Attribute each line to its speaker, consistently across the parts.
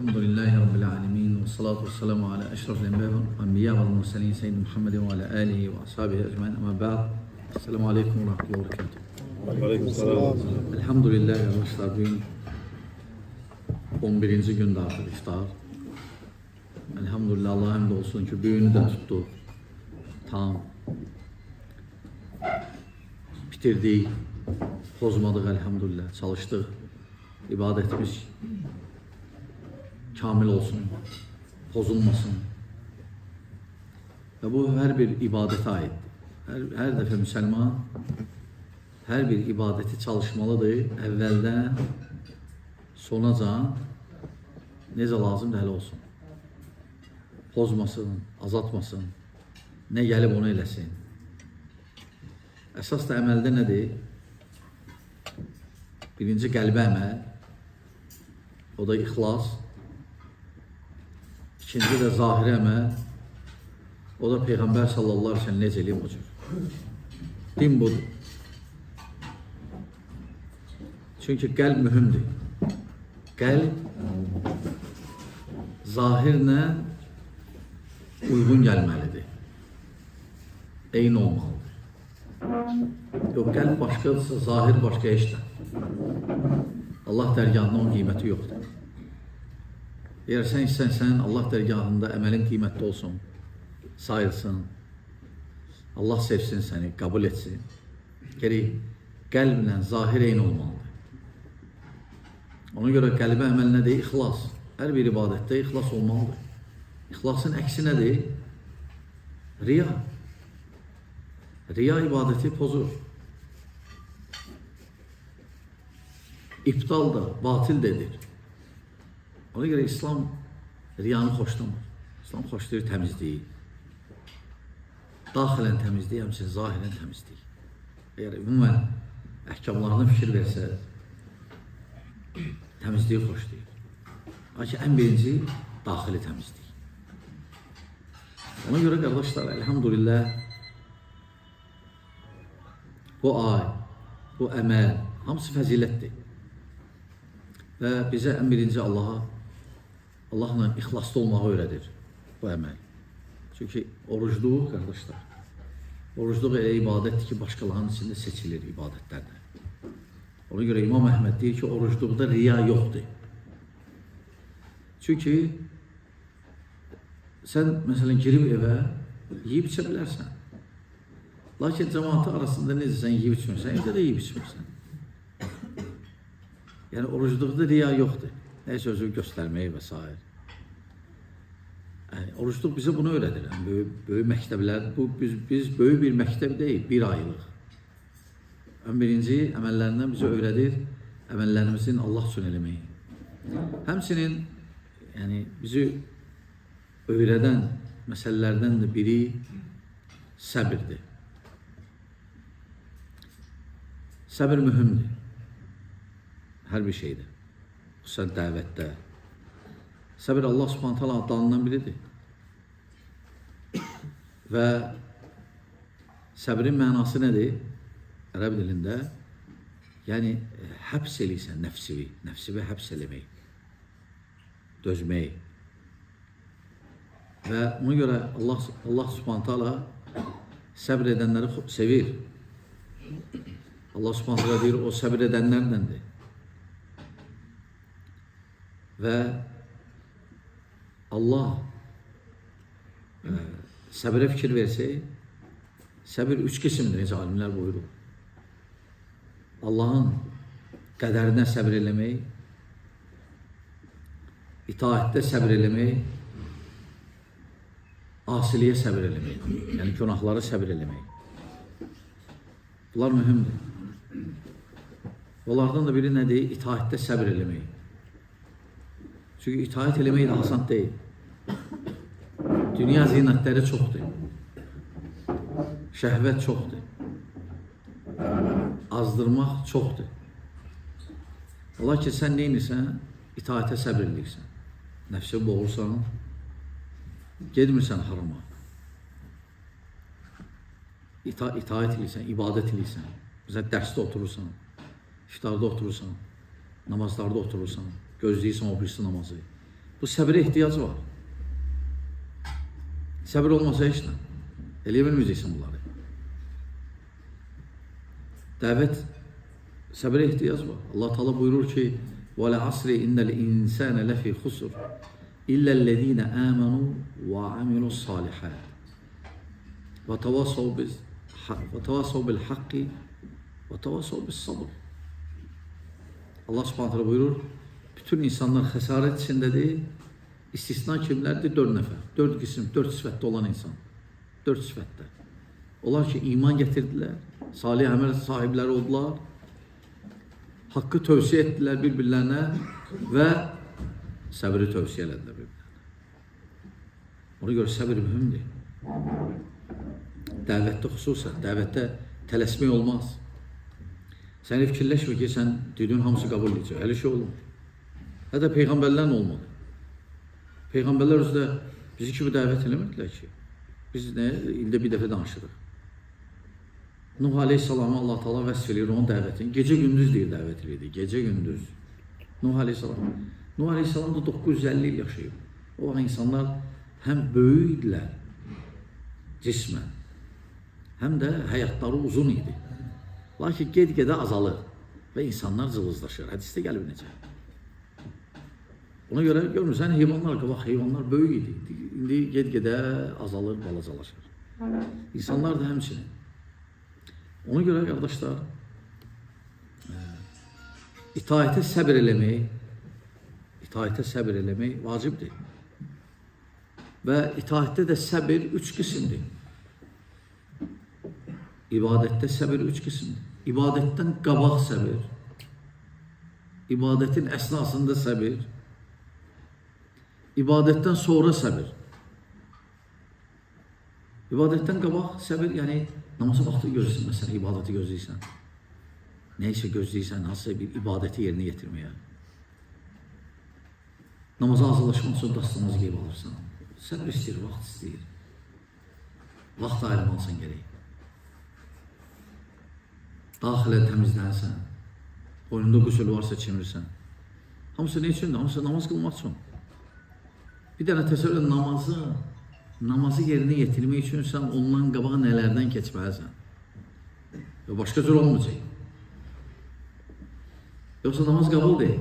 Speaker 1: Elhamdülillahi Rabbil alemin. Ve salatu ve selamu ala eşrafil enbiya vel murselin seyyidina Muhammedin ve ala alihi ve ashabihi ecmain. Ama ba'd. Esselamu aleyküm ve rahmetullahi ve berekatuhu.
Speaker 2: Aleykümselam.
Speaker 1: Elhamdülillah arkadaşlar, bugün 11. gündür artık iftar. Elhamdülillah, Allah'a hamd olsun ki bugünü de tuttuk. Tam bitirdik. Pozmadıq elhamdülillah. Çalışdıq. İbadetimiz kamil olsun. Pozulmasın. Və bu hər bir ibadətə aiddir. Hər dəfə müsəlman hər bir ibadəti çalışmalıdır. Əvvəldən sonacan necə lazımdır hələ olsun. Pozmasın, azaltmasın. Nə gəlib onu eləsin. Əsas da əməldə nədir? Birinci qəlbə əməl, o da ixlas. İkinci də zahiri əməl, o da Peyğəmbər sallallahu aleyhi ve sellem necə eləyib o cür. Din budur. Çünki qəlb mühümdür. Qəlb zahirlə uyğun gəlməlidir. Eyni olmalıdır. Yox, qəlb başqadırsa, zahir başqa heç nə. Allah dərgahında onun qiyməti yoxdur. Əgər sən istəsən, Allah dərgahında əməlin qiymətli olsun, sayılsın, Allah sevsin səni, qəbul etsin. Gərək qəlblə zahir eyni olmalıdır. Ona görə qəlbə əməl nədir? İxlas. Hər bir ibadətdə ixlas olmalıdır. İxlasın əksi nədir? Riya. Riya ibadəti pozur. İptal da, batil də edir. Ona görə İslam riyanı xoşlamır. İslam xoşlayır təmizliyi. Daxilən təmizliyi, həmçinin zahirən təmizliyi. Əgər ümumən əhkamlarına fikir versə, təmizliyi xoşlayır. Lakin ən birinci daxili təmizlik. Ona görə qardaşlar, elhamdülillah, bu ay, bu əməl, hamısı fəzilətdir. Və bizə ən birinci Allahla ixlaslı olmağı öyrədir bu əməl. Çünki orucluq, qardaşlar, orucluq elə ibadətdir ki, başqalarının içində seçilir ibadətlərdə. Ona görə İmam Əhməd deyir ki, orucluqda riya yoxdur. Çünki sən, məsələn, girib evə yeyib içə bilərsən. Lakin cəmaatı arasında necə sən yeyib içmirsən, evdə də yeyib içmirsən. Yəni, orucluqda riya yoxdur. Nəysə özünü göstərməyi və s. Yəni, orucluq bizə bunu öyrədir. Yəni, böyük məktəblər, bu, biz böyük bir məktəb deyil, bir aylıq. Ən birinci əməllərindən bizə öyrədir, əməllərimizin Allah üçün eləməyi. Həmçinin, yəni, bizi öyrədən məsələlərdən də biri səbirdir. Səbir mühümdür. Hər bir şeydə. Xüsusən dəvətdə. Səbir Allah Subhanahu taala adlarından biridir. Və səbrin mənası nədir? Ərəb dilində, yəni həbs eləyirsən nəfsivi, nəfsivi həbs eləmək, dözmək. Və ona görə Allah Subhanahu taala səbr edənləri sevir. Allah Subhanahu taala deyir, o səbr edənlərləndir. Və Allah səbrə fikir versək, səbir üç qismdir, necə alimlər buyurur. Allahın qədərinə səbr eləmək, itaətdə səbr eləmək, asiliyə səbr eləmək, yəni günahlara səbr eləmək. Bunlar mühümdür. Onlardan da biri nədir? İtaətdə səbr eləmək. Çünki itaət eləmək də asan deyil. Dünya zinətləri çoxdur. Şəhvət çoxdur. Azdırmaq çoxdur. Ola ki, sən nə edirsən? İtaətə səbr eləyirsən. Nəfsi boğursan, gedmirsən harama. İtaət eləyirsən, ibadət eləyirsən. Məsələn, dərsdə oturursan, iftarda oturursan, namazlarda oturursan, gözləyirsən o birisi namazı. Bu səbrə ehtiyac var. Səbir olmasa heç nə. Eləyə bilməyəcəksən bunları. Dəvət səbrə ehtiyac var. Allah Teala buyurur ki: "Və asri innel insane lefi xusr illellezine amenu ve amilus salihat ve tevasav bil hakki ve tevasav bis sabr." Allah Subhanahu taala buyurur: bütün insanlar xəsarət içindədir. İstisna kimlərdir? 4 nəfər. 4 qism, 4 sifətdə olan insan. 4 sifətdə. Onlar ki iman gətirdilər, salih əməl sahibləri oldular, haqqı tövsiyə etdilər bir-birlərinə və səbri tövsiyə elədilər bir-birlərinə. Ona görə səbir mühümdür. Dəvətdə xüsusən, dəvətdə tələsmək olmaz. Sən fikirləşmə ki, sən dediyin hamısı qəbul edəcək. Elə şey olmur. Hətta peyğəmbərlərlə olmadı. Peyğəmbərlər özü də bizi kimi dəvət eləmirdilər ki. Biz nə ildə bir dəfə danışırıq. Nuh Aleyhisselamı Allah Teala vəsf eləyir onun dəvətini. Gecə gündüz deyir dəvət eləyirdi. Gecə gündüz. Nuh Aleyhisselam. Nuh Aleyhisselam da 950 il yaşayıb. O vaxt insanlar həm böyük idilər cismən, həm də həyatları uzun idi. Lakin ged-gedə azalır və insanlar cılızlaşır. Hədisdə gəlib necə? Ona görə görmürsən, heyvanlar, qabaq heyvanlar böyük idi. İndi ged-gedə azalır, balacalaşır. İnsanlar da həmçinin. Ona görə qardaşlar, itaətə səbr eləmək, itaətə səbr eləmək vacibdir. Və itaətdə də səbir 3 qismdir. İbadətdə səbir 3 qismdir. İbadətdən qabaq səbir, ibadətin əsnasında səbir, ibadətdən sonra səbir. İbadətdən qabaq səbir, yəni namaza vaxtı gözləyirsən, məsələn, ibadəti gözləyirsən. Nəysə gözləyirsən, hansısa bir ibadəti yerinə yetirməyə. Namaza hazırlaşmaq üçün dastamaz geyib alırsan. Səbir istəyir, vaxt istəyir. Vaxt ayırmalısan gerək. Daxilən təmizlənsən. Boynunda qüsül varsa çimirsən. Hamısı nə üçündür? Hamısı namaz qılmaq üçün. Bir dənə təsəvvür et, namazı yerinə yetirmək üçün sən ondan qabağa nələrdən keçməlisən. Və başqa cür olmayacaq. Yoxsa namaz qəbul deyil.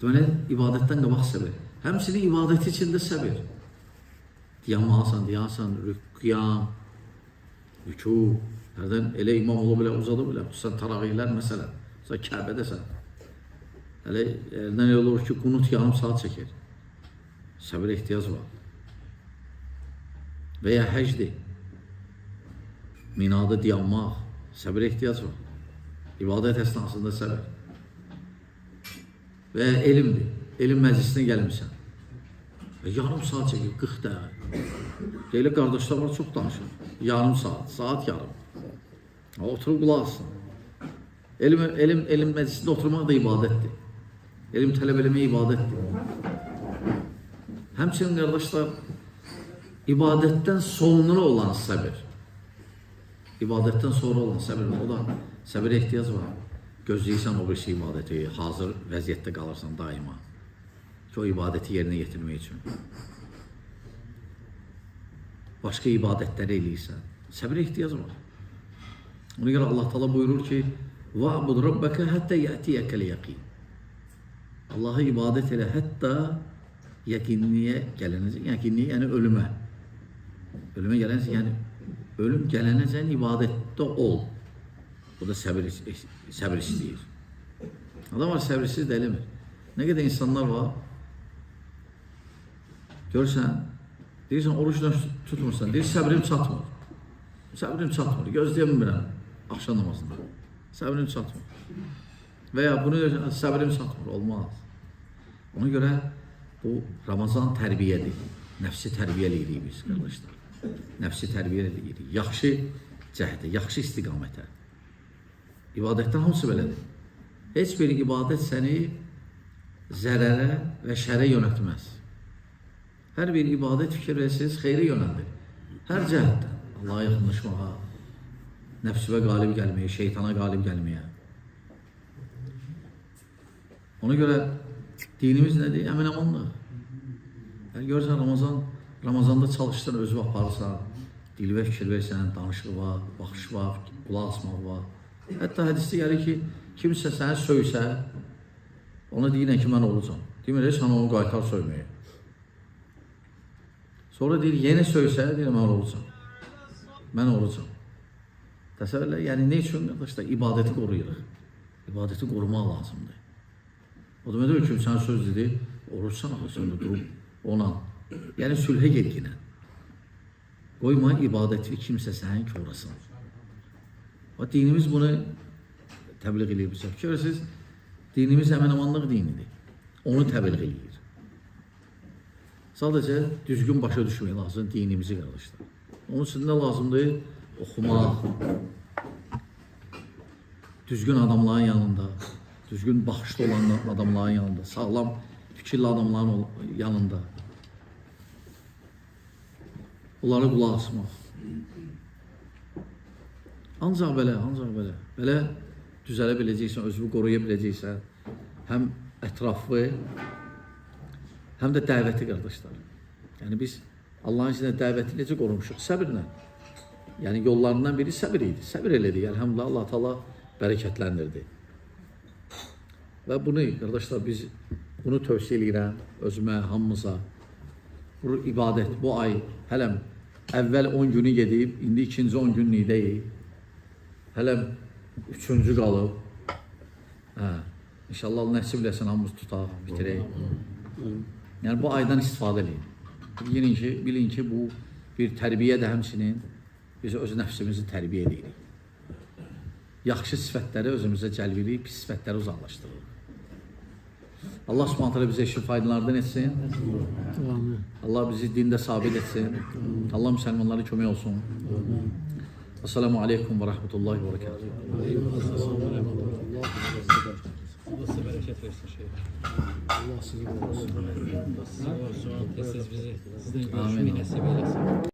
Speaker 1: Deməli, ibadətdən qabaq səbir. Həmçinin ibadəti içində səbir. Dayanmalısan, dayansan, qiyam, rükû. Hərdən elə imam ola bilər, uzada bilər. Xüsusən taravihlər məsələn. Xüsusən Kəbədəsən. Hələ əldən elə olur ki, qunut yarım saat çəkir. Səbirə ehtiyac var. Və ya həcdir. Minada dayanmaq, səbirə ehtiyac var. İbadət əsnasında səbir. Və ya elmdir. Elm məclisinə gəlmirsən. Və yarım saat çəkir, 40 dəqiqə. Elə qardaşlar var, çox danışır. Yarım saat, saat yarım. Oturub qulaq assın. Elm məclisində oturmaq da ibadətdir. Elm tələb eləmək ibadətdir. Həmçinin qardaşlar, ibadətdən sonra olan səbir. İbadətdən sonra olan səbir, o da səbirə ehtiyac var. Gözləyirsən o birisi ibadəti, hazır vəziyyətdə qalırsan daima. Ki o ibadəti yerinə yetirmək üçün. Başqa ibadətləri eləyirsən. Səbirə ehtiyac var. Ona görə Allah Teala buyurur ki: "Va'bud rabbaka hatta ya'tiyakal yaqin." Allah'a ibadət elə hətta yəqinliyə gələnəcək. Yəqinliyə, yəni ölümə. Ölümə gələnəcək, yəni ölüm gələnəcək ibadətdə ol. Bu da səbir istəyir. Adam var səbirsiz də eləmir. Nə qədər insanlar var. Görürsən, deyirsən orucla tutmursan, deyir səbrim çatmır. Səbrim çatmır, gözləyə bilmirəm axşam namazında. Səbrim çatmır. Və ya bunu deyirsən, səbrim çatmır, olmaz. Ona görə bu Ramazan tərbiyədir. Nəfsi tərbiyə eləyirik biz, qardaşlar. Nəfsi tərbiyə eləyirik. Yaxşı cəhdə, yaxşı istiqamətə. İbadətlər hamısı belədir. Heç bir ibadət səni zərərə və şərə yönəltməz. Hər bir ibadət fikir versiniz, xeyrə yönəldir. Hər cəhətdən Allah'a yaxınlaşmağa, nəfsivə qalib gəlməyə, şeytana qalib gəlməyə. Ona görə Dinimiz nədir? Əmin-amanlıq. Yəni görürsən Ramazanda çalışsan, özünü aparırsan, dilvə fikir versən, danışıq var, baxış var, qulaq asmaq var. Hətta hədisdə gəlir ki, kimsə səni söysə, ona deyirən ki, mən orucam. Demir, sən onu qaytar söyməyə. Sonra deyir, yenə söysə, deyir, mən orucam. Mən orucam. Təsəvvür elə, yəni nə üçün? Qardaşlar, ibadəti qoruyuruq. İbadəti qorumaq lazımdır. O demək deyil ki, sən söz dedi, oruçsan axı sən də durub ona. Yəni sülhə ged yenə. Qoyma ibadəti kimsə sənin korasın. Və dinimiz bunu təbliğ eləyir bizə. Görürsünüz, dinimiz əmin-amanlıq dinidir. Onu təbliğ eləyir. Sadəcə düzgün başa düşmək lazım dinimizi qardaşlar. Onun üçün nə lazımdır? Oxumaq, düzgün adamların yanında, düzgün baxışlı olan adamların yanında, sağlam fikirli adamların yanında. Onlara qulaq asmaq. Ancaq belə, ancaq belə. Belə düzələ biləcəksən, özünü qoruya biləcəksən. Həm ətrafı, həm də dəvəti qardaşlar. Yəni biz Allahın izni ilə dəvəti necə qorumuşuq? Səbirlə. Yəni yollarından biri səbir idi. Səbir elədik. Elhamdülillah Allah Teala bərəkətləndirdi. Və bunu qardaşlar biz bunu tövsiyə eləyirəm özümə, hamımıza. Bu ibadət bu ay hələm əvvəl 10 günü gedib, indi ikinci 10 günlükdəyik. Hələm üçüncü qalıb. Hə. İnşallah Allah nəsib eləsin hamımız tutaq, bitirək. Yəni bu aydan istifadə eləyin. Bilin ki, bilin ki bu bir tərbiyə də həmçinin biz öz nəfsimizi tərbiyə edirik. Yaxşı sifətləri özümüzə cəlb edirik, pis sifətləri uzaqlaşdırırıq. Allah Subhanahu taala bizə işin faydalardan etsin.
Speaker 2: Amin.
Speaker 1: Allah bizi dində sabit etsin. Allah müsəlmanlara kömək olsun. Esselamu aleykum və rahmetullahi və berekatuhu.
Speaker 3: Allah size bereket versin şeyh.
Speaker 2: Allah sizi korusun.
Speaker 3: Allah sizi korusun. Tez tez bizi sizden
Speaker 1: Amin.
Speaker 3: görüşmeyi nasip eylesin.